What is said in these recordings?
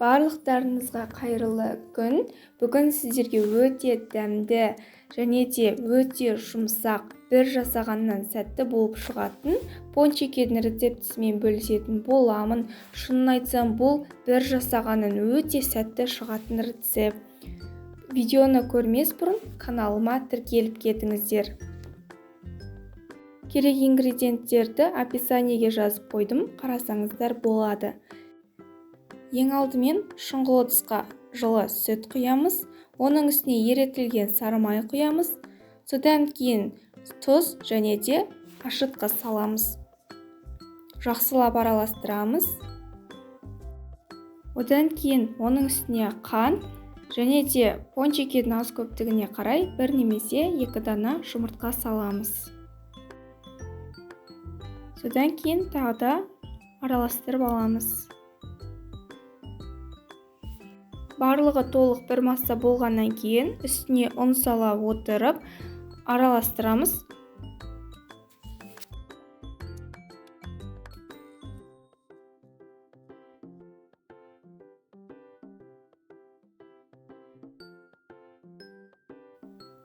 Барлықтарыңызға қайырлы күн. Бүгін сіздерге өте дәмді және де өте жұмсақ, бір жасағаннан сәтті болып шығатын пончикердің рецептісімен бөлісетін боламын. Шынын айтсам, бұл бір жасағаннан өте сәтті шығатын рецепт. Видеоны көрмес бұрын каналыма тіркеліп кетіңіздер. Керек ингредиенттерді описаниеге жазып қойдым, қарасаңыздар болады. Ең алдымен шұңғыл ыдысқа жылы сүт құямыз, оның үстіне ерітілген сары май құямыз, содан кейін тұз және де ашытқы саламыз. Жақсылап араластырамыз. Одан кейін оның үстіне қант және де пончикердің аз көптігіне қарай 1 немесе 2 дана жұмыртқа саламыз. Содан кейін тағы да араластырып аламыз. Барлығы толық бір масса болғаннан кейін үстіне ұн сала отырып араластырамыз.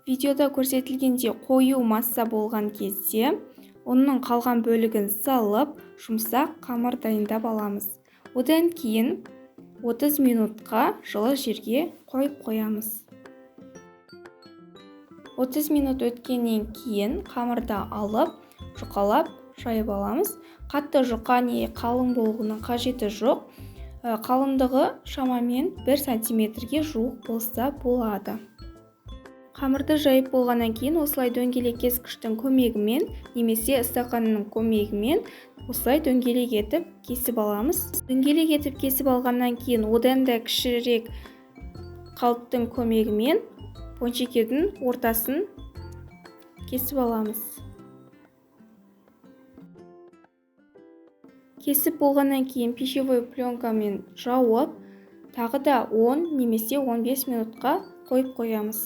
Видеода көрсетілгендей қою масса болған кезде ұнның қалған бөлігін салып, жұмсақ қамыр дайындап аламыз. Одан кейін 30 минутқа жылы жерге қойып қоямыз. 30 минут өткеннен кейін қамырды алып, жұқалап жайып аламыз. Қатты жұқа не қалың болуының қажеті жоқ. Қалыңдығы шамамен 1 сантиметрге жуық болса болады. Қамырды жайып болғаннан кейін осылай дөңгелек кескіштің көмегімен немесе стақанның көмегімен осылай дөңгелек етіп кесіп аламыз. Дөңгелек етіп кесіп алғаннан кейін одан да кішірек қалыптың көмегімен пончикердің ортасын кесіп аламыз. Кесіп болғаннан кейін пищевой пленкамен жауып, тағы да 10 немесе 15 минутқа қойып қоямыз.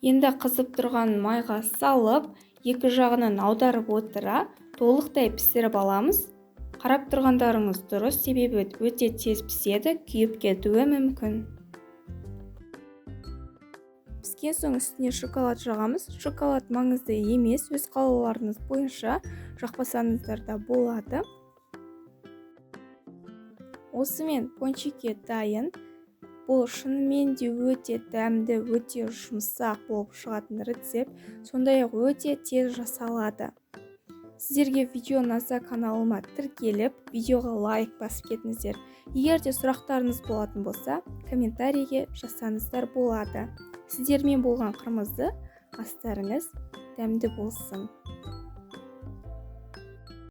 Енді қызып тұрған майға салып, екі жағынан аударып отыра, толықтай пісіріп аламыз. Қарап тұрғандарыңыз дұрыс, себебі өте тез піседі, күйіп кетуі мүмкін. Піскен соң үстіне шоколад жағамыз. Шоколад маңызды емес, өз қалауларыңыз бойынша жақпасаңыздар да болады. Осымен пончике дайын. Бұл шынымен де өте дәмді, өте жұмсақ болып шығатын рецепт, сондай-ақ өте тез жасалады. Сіздерге видео ұнаса каналыма тіркеліп, видеоға лайк басып кетіңіздер. Егер де сұрақтарыңыз болатын болса, комментарийге жазсаңыздар болады. Сіздермен болған Қырмызы, астарыңыз дәмді болсын.